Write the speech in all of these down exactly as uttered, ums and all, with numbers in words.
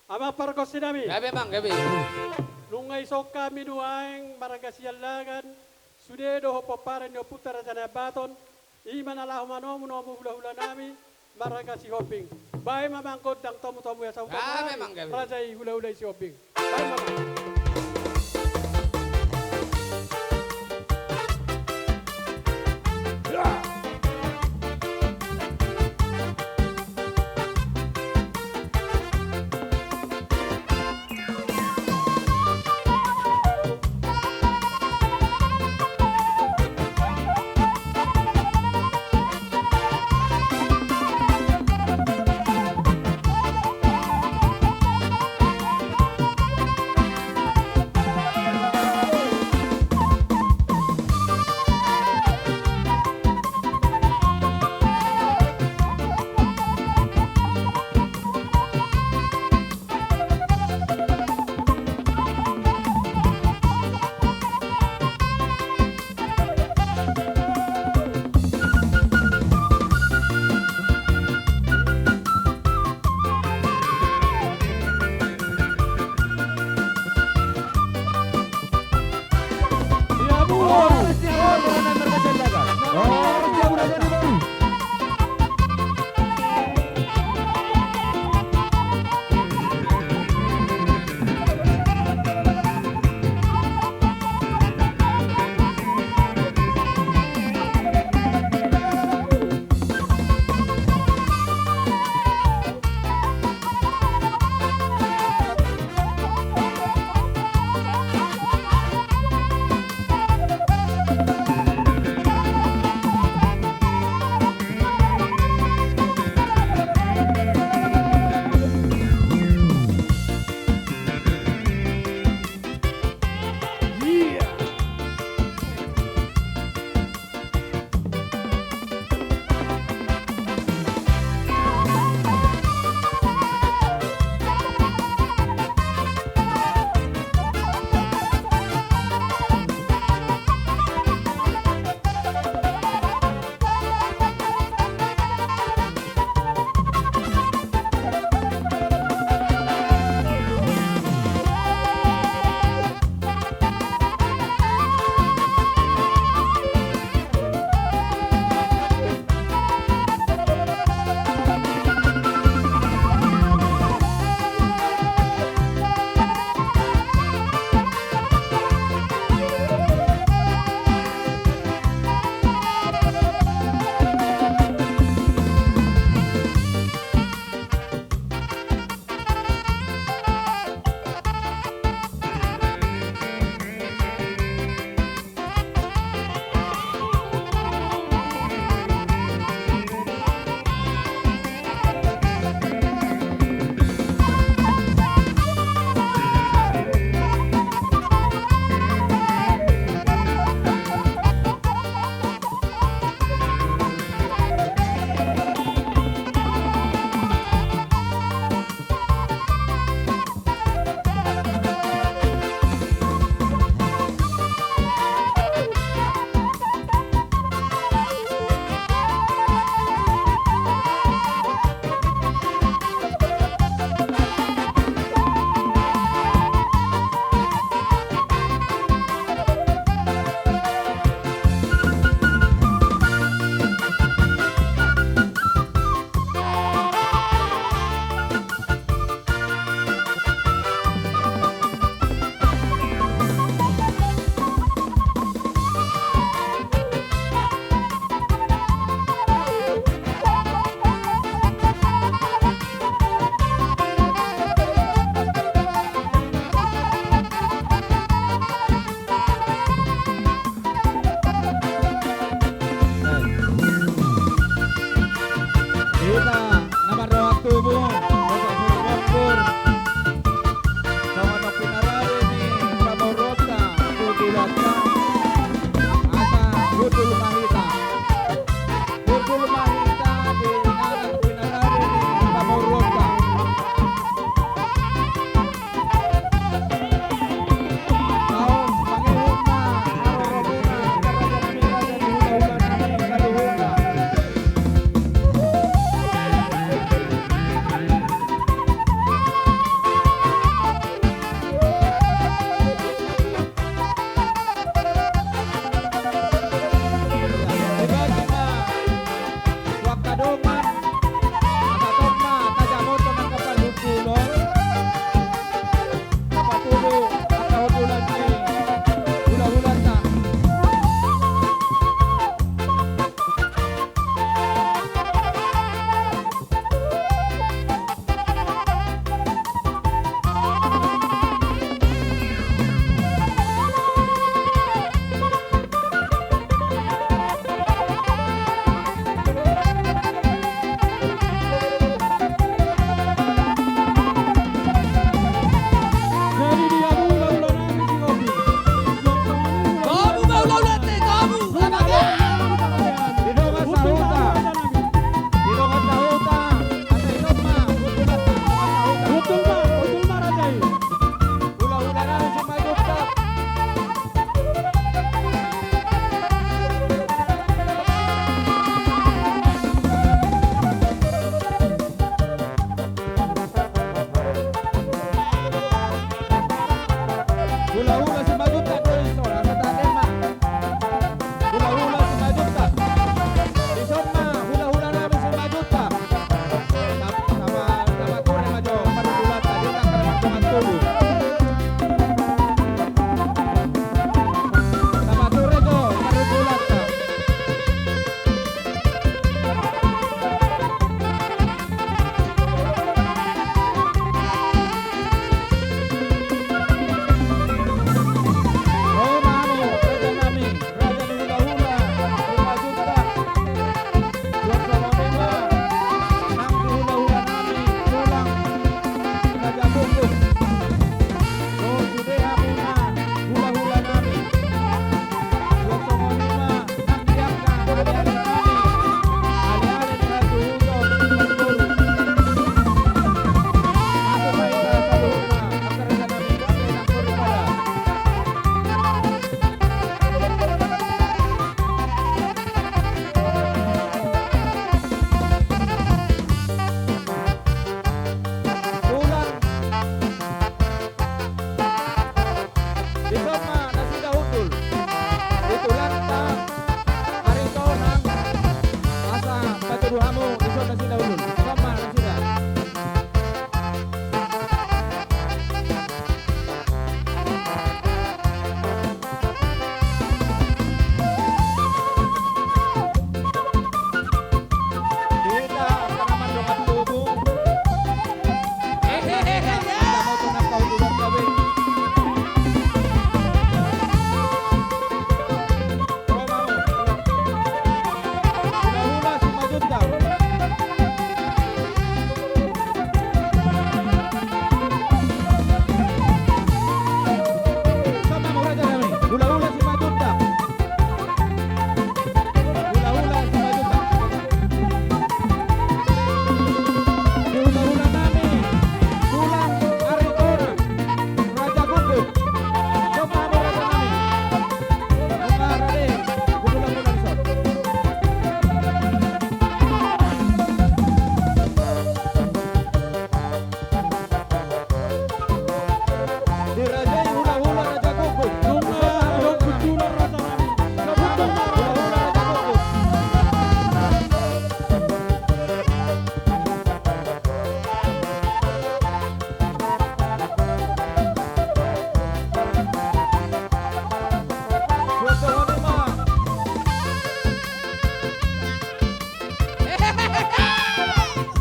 Amang pargonsi nami. Gabe, Amang, gabe. Nunga dison hami nuaeng marga Siallagan, sude dohot pomparan ni ompunta Raja Nai Ambaton, i ma na laho manomunomu hulahula nami, marga Sihombing. Baen ma, Amang, gondang tomutomu i asa hutamu. Gabe, Amang, gabe. Raja i hulahula i Sihombing. Baen ma, Amang.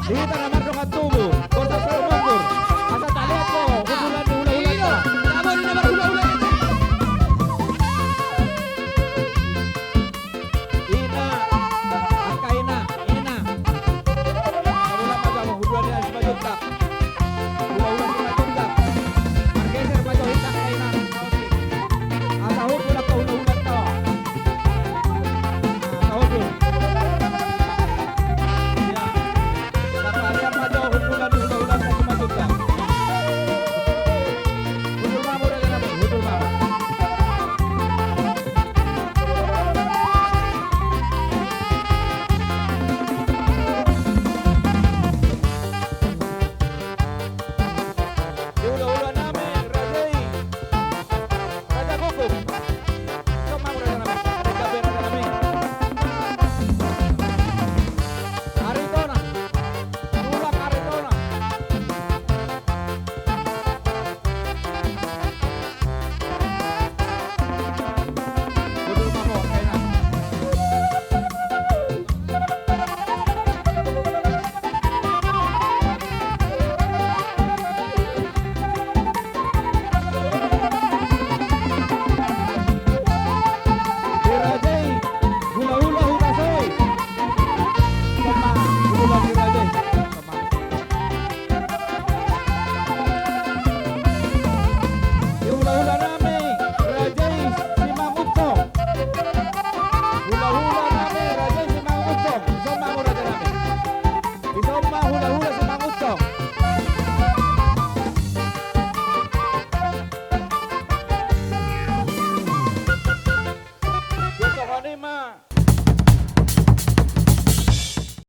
Hita na mardongan tubu, borsak saur manggur. Asa talehon do hundulan ni hulahulanta. Ina, marhulahula. Ina, angka ina, ina. Hulahula ma jo, hulahula ni Simanjuntak. Hulahula Simanjuntak. Margeser ma jo hita, angka ina. Asa hundul angka hulahulanta. Asa hundul. Ya. Marparean ma jo hundulan ni hulahulanta Simanjuntak. Hundul ma hamu raja nami, hundul ma. Hulahula nami, raja i. Raja Gugum. Dison ma hamu raja nami. Raja be raja nami. Aritona. Tulang Aritona. Hulahula nami, raja i Simangunsong. Hulahula nami, raja i Simangunsong. Dison ma hamu raja nami. Dison ma hulahula Simangunsong. Dison ma.